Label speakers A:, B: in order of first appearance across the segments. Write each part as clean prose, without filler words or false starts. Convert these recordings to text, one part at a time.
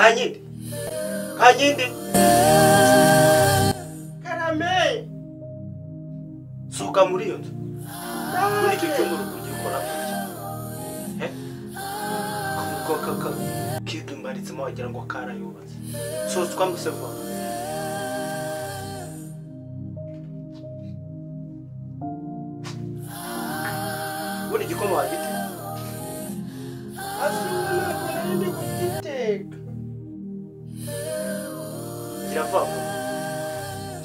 A: Kanyindi. Kanyindi.
B: Karame.
A: Sohoka muri iyo nzu. Muri icyo cyumba uri kugikora iki? Kidumbaritsemo wagira ngo karayubatse. Sohoka museva. Buri gikoma wagite.
B: Asubira nari ndi kugiteka.
A: Girava.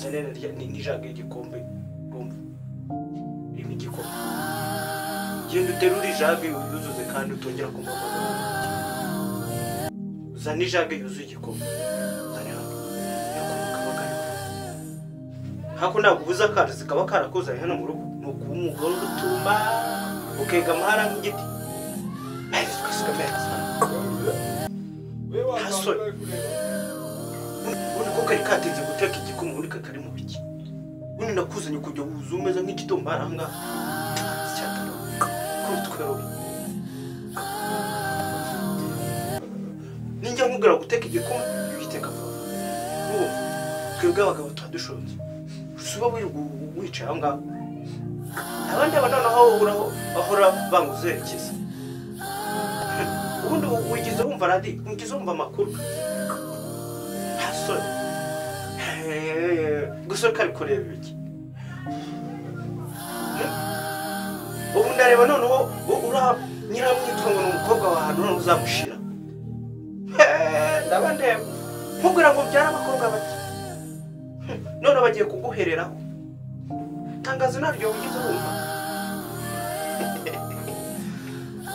A: Zanene nijage igikombe urumva. Irimo igikoma. Genda uterure ijage yuzuze kandi utongera kumamagara. Zana ijage yuzuye igikoma. Zana hano. Yakubaka. Hako ntabwo ubuza akazi kaba karakuzanye hano mu rugo. Ni ukuba umugore utumba ukega amahara nk'igiti. Ubundi ko kari katinze guteka igikoma ubundi kari mu biki. Ubundi nakuzanye kujya wuzuye umeze nk'igitombara aha ngaha. Ko ninjya nkubwira guteka igikoma ugiteka vuba. Ubu twebwe abagabo tuba dushonje. Usuba wirirwa wicaye aho ngaho. Abandi aba noneho bahora banguzerekeza. Ubundi wigize wumva radiyo, wigize wumva amakuru. Nta soni. Gusa kari kureba iki? Ubu ndareba noneho ura nyiramwitwa ngo ni umukobwa wa hano none uzamushira. Ndaba ndeba. Nkubwira ngo byara abakobwa bake. None bagiye kuguhereraho. Tangazo naryo wigize wumva.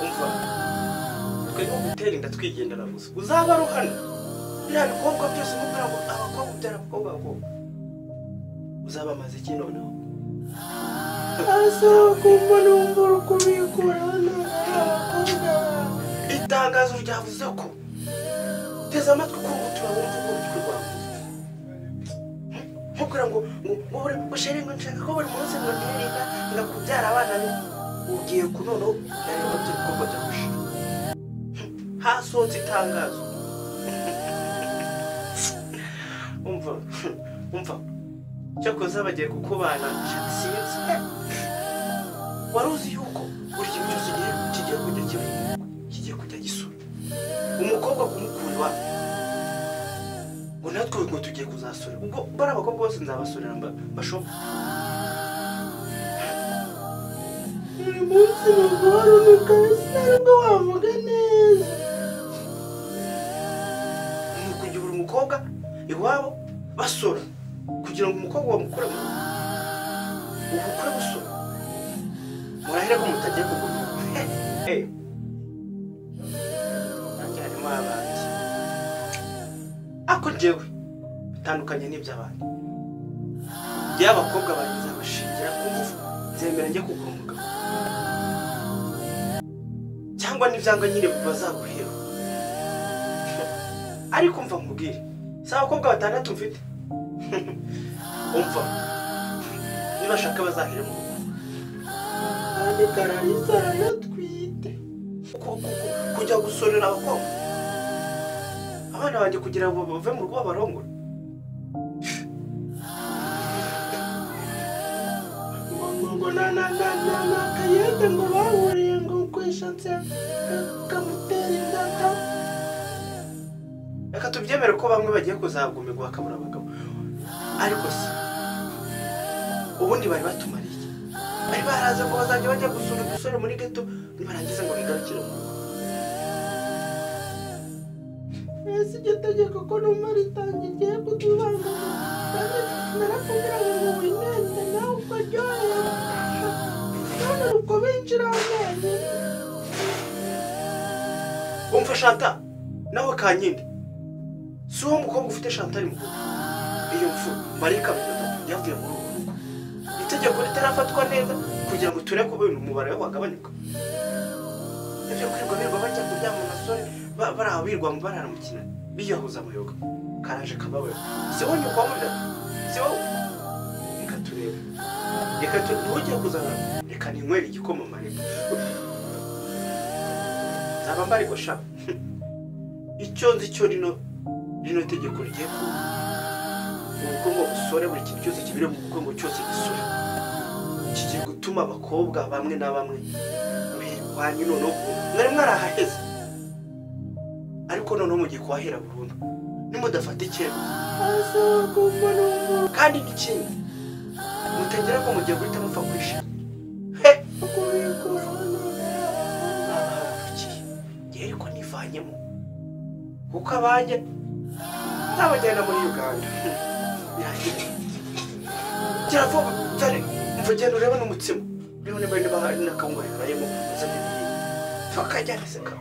A: Umva. Twebwe gutera inda twigendera gusa. Uzaba ruhano. Biriya bikobwa byose nkubwira ngo abakobwa byara abakobwa abakobwa. Uzaba amaze iki noneho?
B: Asokumva numva uri kubikura hano abakobwa.
A: Itangazo ryavuze ko teza amatwi ko utura wumva uko urutwe rwawe. Nkubwira ngo ngo shere ngo nshaka ko buri munsi ngo ntera inda ngakubyara abana be. Ugiye kunono ndareba byo bikorwa byagushira. Hasohotse itangazo. Umva, umva. Cyakoze bagiye kukubana sinzi. Wari uzi yuko buri kintu cyose kigiye kujya kiba kigiye kujya gisura. Umukobwa kumukura iwabo. Ngo natwe ngo tugiye kuzasura. Ubwo bari abakobwa bose nzabasurira mbashobo.
B: Buri munsi nuguharunuka sinaribwo wavuga neza.
A: Ni ukujya buri mukobwa iwabo basura kugira ngo umukobwa bamukure mu ubukure busura. Murahera ko mutagiye kugumira. Nanjye harimo abandi. Ako njyewe bitandukanye n'iby'abandi. Njyewe abakobwa banjye nzabashingira ku ngufu, nzemera njye kugura umugabo. Cyangwa n'ibyanga nyine bazaguhera. Ariko mva nkubwire, si abakobwa batandatu mfite. Umva, nibashaka bazahere mu rugo.
B: Kandi Kararisa arayatwite.
A: Kujya gusorera abakobwa. Abana banjye kugira ngo bave mu rugo babarongore.
B: Ngo na na na na na kayete ngo bahuriye ngo kwishatse kamutera inda.
A: Reka tubyemere ko bamwe bagiye kuzagumirwa bakabura abagabo. Ariko se ubundi bari batumariye iki? Bari baraza ngo bazajya bajya gusura udusore muri ghetto nibarangiza ngo bigarukire mu rugo.
B: Ese iryo tegeko ko numva ritangiye kutubangamira kandi narakubwira ngo winende nawe ukaryoherwa. None uko binjira amenyo.
A: Umva Shanta nawe Kankindi. Si uwo mukobwa ufite Chantal mukuru. Iyo mfu Marika yavuye muri ubu rugo. Itegeko ritarafatwa neza kugira ngo turebe ko umubare wagabanyuka. Ibyo kwirirwa birirwa bajya kuryama mu masore barabirwa mu bararamukina biyahuza amayoga. Karaje kabawe. Si wowe nyoko wamurira. Si wowe. Reka turebe. Reka ntujye kuzana. Reka ninywere igikoma Marika. Nzaba mbariko sha. Icyo nzi cyo rino Rino tegeko rigiye ku ubukwe ngo busore, buri kintu cyose kibiri mu bukwe ngo cyose gisore. Kigiye gutuma abakobwa bamwe na bamwe muherwanye noneho mwari mwarahaheze, ariko noneho mugiye kuhahera burundu nimudafata icyemezo. Kandi n'ikindi mutagira ngo mugiye guhita mupfa kwishima. He babahagurukiye ngewe ariko nivanyemo kuko abanjye nzabajyana muri Uganda. Gira vuba cyane mvugenda urebe n'umutsima urebe niba niba hari n'akawunga yarayemo azanye ibiyiko tukajyana se ka.